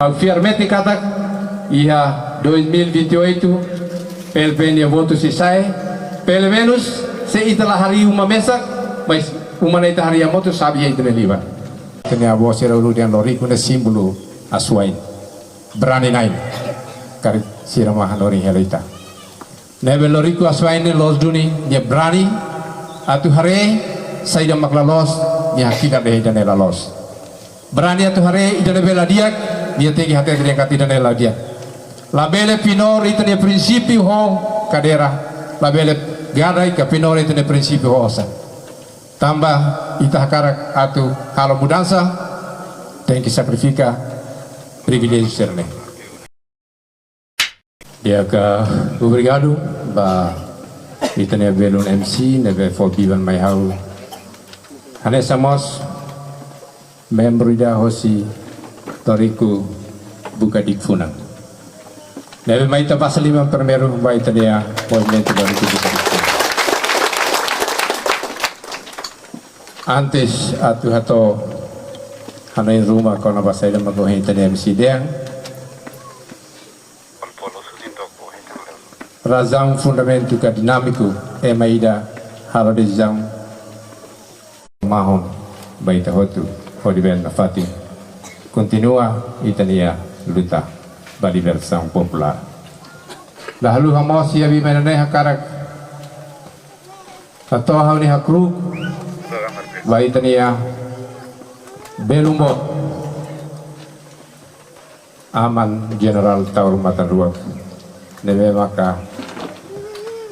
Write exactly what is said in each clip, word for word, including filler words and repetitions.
Ha'u fiar metin katak iha dois mil e vinte e oito, PLP nia votu sei sa'e, pelumenus se ita la harii uma mesak, mas uma ne'e ita harii hamutuk, xave iha ita-nia liman. Ita-nia avó sira uluk dehan loriku ne'e símbolu asuwa'in, brani-na'in, karik sira mak hanorin hela ita. Ne'ebé loriku asuwa'in ne'e loos duni, nia brani atu haree saida mak la loos, nia hakilar dehan ida-ne'e la loos. Brani atu haree ida ne'ebé la di'ak, nia tenke hateten dehan katak ida ne'e la di'ak. Labele penór ita-nia prinsípiu ho kadeira, labele gadai ka penór ita-nia prinsípiu ho osan. Tanba ita hakarak atu halo mudansa, tenke sakrifika priviléjiu sira-ne'e. Di'ak, obrigadu ba ita-nia belun M C ne'ebé fó biban mai ha'u. Hanesan mós membru ida hosi Loriku Buka Di'ak Funan. Ne'ebé mai ita basa liman primeiru ba ita-nia movimentu Loriku Buka Di'ak Funan. Antes atu hato'o hanoin ruma kona-ba saida mak ohin ita-nia M C dehan, razaun fundamentu ka dinámiku ema ida halo desizaun mahon ba ita hotu hodi bele nafatin kontinua ita-nia luta ba libertasaun populár. Dahuluk mós iha biban ida-ne'e hakarak hato'o ha'u-nia hakru'uk ba ita-nia belun boot, Aman Jenerál Taur Matan Ruak, ne'ebé maka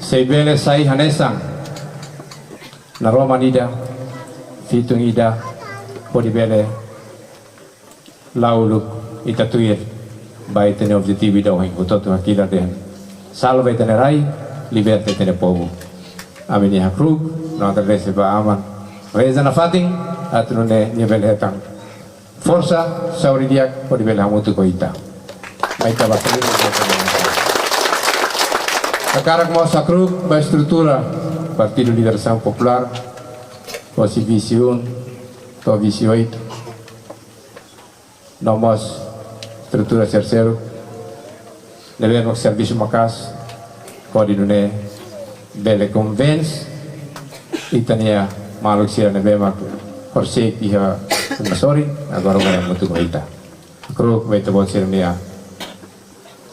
sei bele sai hanesan naroman ida, fitun ida, hodi bele la'o uluk ita tuir ba ita-nia objetivu ida ohin hotu-hotu hakilar dehan: salva ita-nia rai, liberta ita-nia povu. Ami-nia hakru'uk no agradese ba Aman, reza nafatin atu nune'e nia bele hetan forsa, saúde di'ak hodi bele hamutuk ho ita. Mai ita basa liman. Hakarak mós hakru'uk ba estrutura Partidu Libertasaun Populár, hosi vise um to'o vise oito, no mós estrutura sira seluk ne'ebé mak servisu maka'as hodi nune'e bele konvense ita-nia maluk sira ne'ebé mak horisehik iha uma sorin, agora mai hamutuk ho ita. Hakru'uk ba ita-boot sira-nia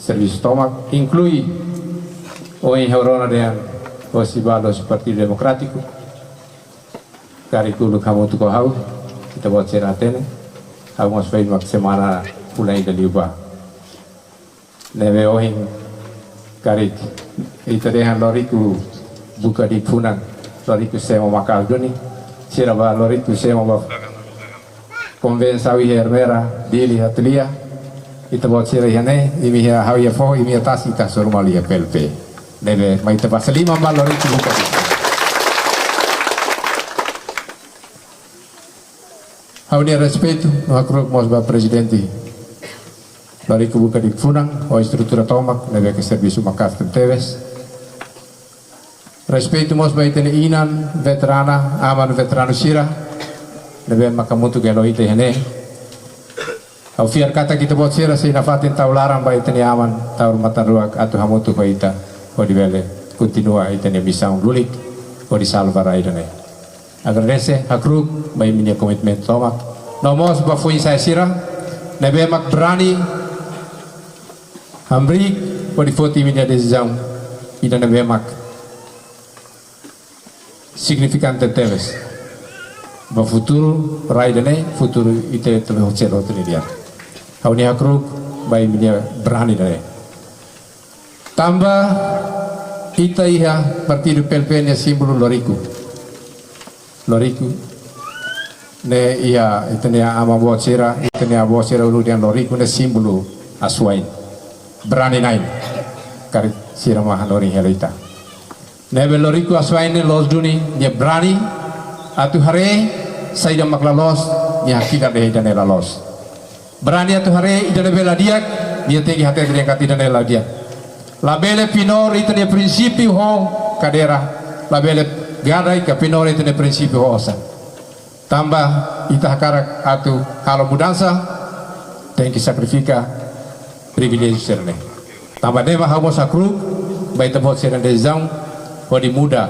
servisu tomak, inklui ohin ha'u rona dehan hosi balu hosi Partidu Demokrátiku, karik uluk hamutuk ho ha'u, ita-boot sira hatene, ha'u mós foin mak semana fulan ida liubá. Ne'ebé ohin karik ita dehan Loriku Buka Di'ak Funan, Loriku Semo Maka'as duni, sira bá Loriku Semo bá konvense ha'u iha Ermera, Dili, Hatulia, ita-boot sira iha ne'e, imi iha, ha'u iha foho, imi iha tasi, ita hasoru malu iha PLP. Ne'ebé mai ita basa liman ba Loriku Buka Di'ak Funan. Ha'u-nia respeitu no hakru'uk mós ba Prezidente Loriku Buka Di'ak Funan, ho estrutura tomak ne'ebé ke servisu maka'as tebetebes. Respeitu mós ba ita-nia inan veterana, aman veteranu sira ne'ebé maka hamutuk hela ho ita iha ne'e. Ha'u fiar katak ita-boot sira sei nafatin tau laran ba ita-nia Aman Taur Matan Ruak atu hamutuk ho ita hodi bele kontinua ita-nia misaun lulik hodi salva rai ida-ne'e. Agradese, hakru'uk ba imi-nia komitmentu tomak. No mós ba foin-sa'e sira ne'ebé mak brani hamriik hodi foti imi-nia desizaun ida ne'ebé mak signifikante tebes ba futuru rai ida-ne'e, futuru ita-nia hotu-hotu nia di'ak. Ha'u-nia hakru'uk ba imi-nia brani ida-ne'e. Tanba ita iha partidu PLP nia símbolu loriku. Loriku ne'e iha ita-nia aman-boot sira, ita-nia avó sira uluk dehan loriku ne'e símbolu asuwa'in, brani-na'in, karik sira mak hanorin hela ita. Ne'ebé loriku asuwa'in ne'e loos duni, nia brani atu haree saida mak la loos, nia hakilar dehan ida-ne'e la loos. Brani atu haree ida ne'ebé la di'ak, nia tenke hateten dehan katak ida-ne'e la di'ak. Labele penór ita-nia prinsípiu ho kadeira, labele gadai ka penór ita-nia prinsípiu ho osan. Tanba ita hakarak atu halo mudansa, tenke sakrifika priviléjiu sira-ne'e. Tanba ne'e mak ha'u mós hakru'uk ba ita-boot sira-nia desizaun hodi muda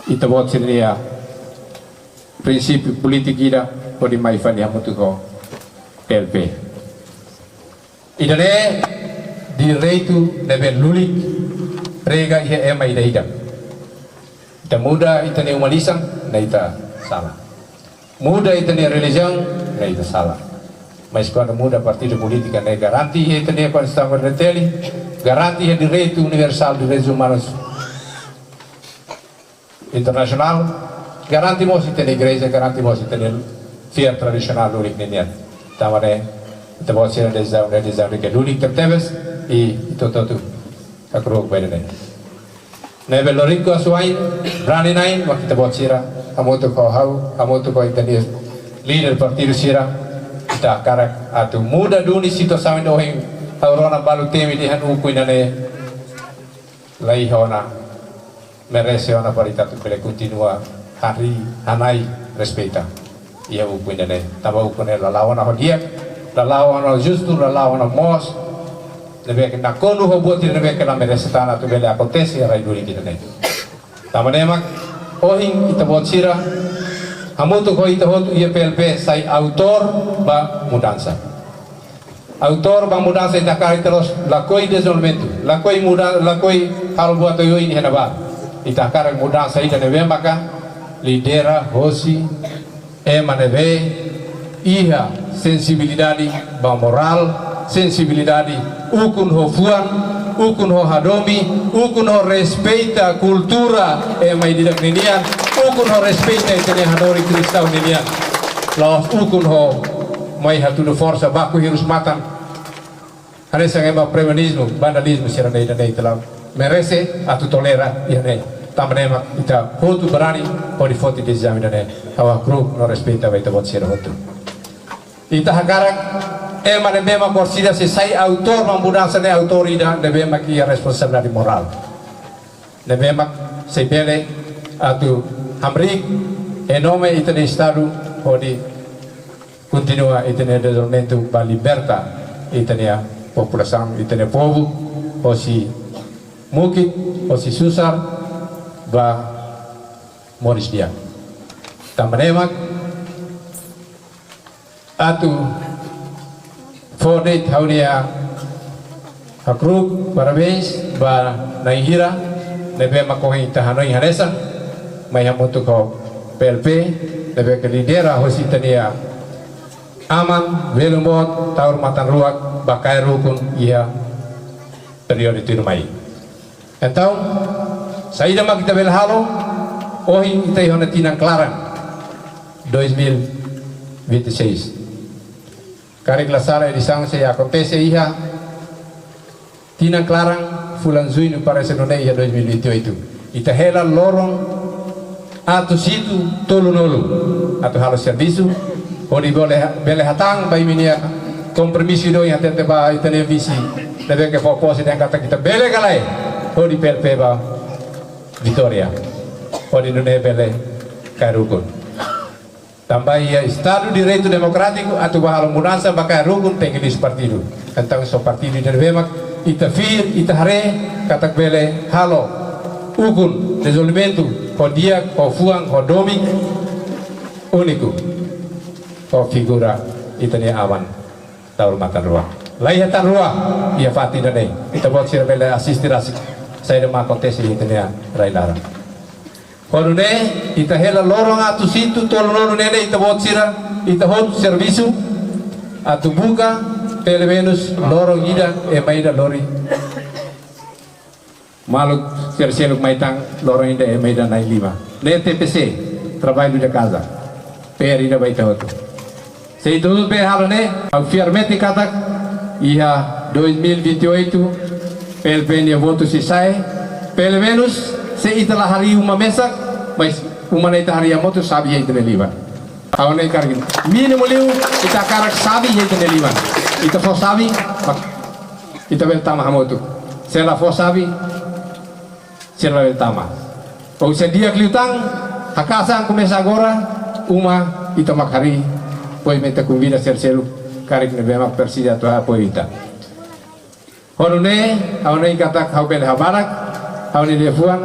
ita-boot sira-nia prinsípiu polítiku ida hodi mai fali hamutuk ho P L P. Ida-ne'e direitu ne'ebé lulik prega iha ema ida-idak. Ita muda ita-nia uma-lisan, ne'e ita sala. Muda ita-nia relijiaun, ne'e ita sala. Mas kuandu muda partidu polítiku, ne'e garante iha ita-nia Konstituisaun R D T L, garante iha direitu universál, direitus umanus internasionál, garante mós ita-nia igreja, garante mós ita-nia fiar tradisionál lulik ninian. Tanba ne'e, ita-boot sira-nia desizaun, ne'e desizaun ida ke lulik tebetebes, i ita hotu-hotu hakru'uk ba ida-ne'e. Ne'ebé loriku asuwa'in, brani-na'in, mak ita-boot sira, hamutuk ho ha'u, hamutuk ho ita-nia líder partidu sira, ita hakarak atu muda duni situasaun ida ohin ha'u rona balu temi dehan ukun ida-ne'e la iha ona, merese ona para ita atu bele kontinua harii, hana'i, respeita iha ukun ida-ne'e. Tanba ukun ne'e la la'o ona ho di'ak, la la'o ona justu, la la'o ona moos, ne'ebé ke nakonu ho buat ida ne'ebé ke la merese tan atu bele akontese iha rai duni ida-ne'e. Tanba ne'e mak ohin ita-boot sira hamutuk ho ita hotu iha P L P sai autór ba mudansa. Autór ba mudansa, ita hakarak ita la'ós lakohi dezenvolvimentu, lakohi muda, lakohi halo buat oioin iha ne'ebá. Ita hakarak mudansa ida ne'ebé maka lidera hosi ema ne'ebé iha sensibilidade ba morál, sensibilidade ukun ho fuan, ukun ho hadomi, ukun ho respeita kultura ema ida-idak ninian, ukun ho respeita ita-nia hanorin kristaun ninian. La'ós ukun ho mai hatudu forsa baku hirus matan. Hanesan ema primitivu, vandalizmu sira-ne'e, ida-ne'e ita la merese atu tolera iha ne'e. Tanba ne'e mak ita hotu brani hodi foti desizaun ida-ne'e. Ha'u hakru'uk no respeita ba ita-boot sira hotu. Ita hakarak ema ne'ebé mak orsida sei sai autór ba mudansa ne'e, autór ida ne'ebé mak iha responsabilidade morál, ne'ebé mak sei bele atu hamriik em nome ita-nia Estadu hodi kontinua ita-nia dezenvolvimentu ba liberta ita-nia populasaun, ita-nia povu, hosi mukit, hosi susar, ba moris di'ak. Tanba ne'e mak atu fó de'it ha'u-nia hakru'uk, parabéns ba na'in hira ne'ebé mak ohin ita hanoin hanesan, mai hamutuk ho P L P, ne'ebé ke lidera hosi ita-nia aman, belun boot, Taur Matan Ruak, ba kaer ukun iha períodu tuirmai. Entaun, saida mak ita bele halo, ohin ita iha ona tinan klaran, dois mil vinte e seis. Karik la sala edisaun sei akontese iha tinan klaran fulan Juñu parese nune'e iha dois mil vinte e oito. Ita hela loron atus hitu tolunulu atu halo servisu, hodi bele, bele hatán ba imi-nia kompromisu ida ohin hatete ba ita-nia vise, ne'ebé ke fó pose dehan katak ita bele ka lae hodi P L P ba vitória, hodi nune'e bele kaer ukun. Tanba iha Estadu Direitu Demokrátiku atu bá halo mudansa ba kaer ukun tenke liu husi partidu. Entaun só partidu ida ne'ebé mak ita fiar, ita haree katak bele halo ukun dezenvolvimentu ho di'ak, ho fuan, ho domin, úniku, ho figura ita-nia aman Taur Matan Ruak. La iha tan rua iha fatin ida-ne'e. Ita-boot sira bele asiste rasik saida mak akontese iha ita-nia rai-laran. Ho nune'e, ita hela loron atus hitu tolunulu ne'e ita-boot sira, ita hotu servisu atu buka, pelumenus loron ida ema ida lori. Maluk sira seluk mai tan loron ida ema ida na'in lima. Ne'e T P C, trabalho de casa. P R ida ba ita hotu. Se ita hotu bele halo ne'e, ha'u fiar metin katak iha dois mil vinte e oito, P L P nia votu sei sa'e, pelumenus, se ita la harii uma mesak, mas uma ne'e ita harii hamutuk, xave iha ita-nia liman. Ha'u hanoin karik mínimu liu, ita hakarak xave iha ita-nia liman. Ita fó xave, mak ita bele tama hamutuk. Se la fó xave, sira la bele tama. Ou se di'ak liután, hakaas an komesa agora, uma ita mak harii, apoiu, ita konvida sira seluk karik ne'ebé mak presiza atu apoiu ita. Ho nune'e, ha'u hanoin katak ha'u bele habarak, ha'u-nia liafuan,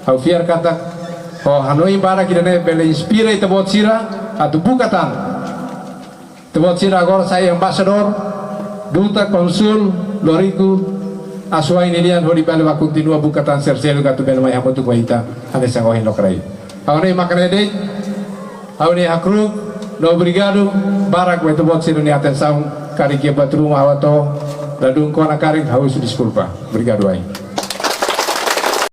ha'u fiar katak ho hanoin barak ida-ne'e bele inspira ita-boot sira atu buka tan. Ita-boot sira agora sai embaixadór, duta, kónsul, loriku, asuwa'in nia lian hodi bele bá kontinua buka tan sira seluk atu bele mai hamutuk ho ita hanesan ohin lokraik. Ha'u hanoin mak ne'e de'it, ha'u-nia hakru'uk no obrigadu barak ba ita-boot sira-nia atensaun, karik iha buat ruma ha'u hato'o ladún kona karik, ha'u husu deskulpa. Obrigadu wa'in.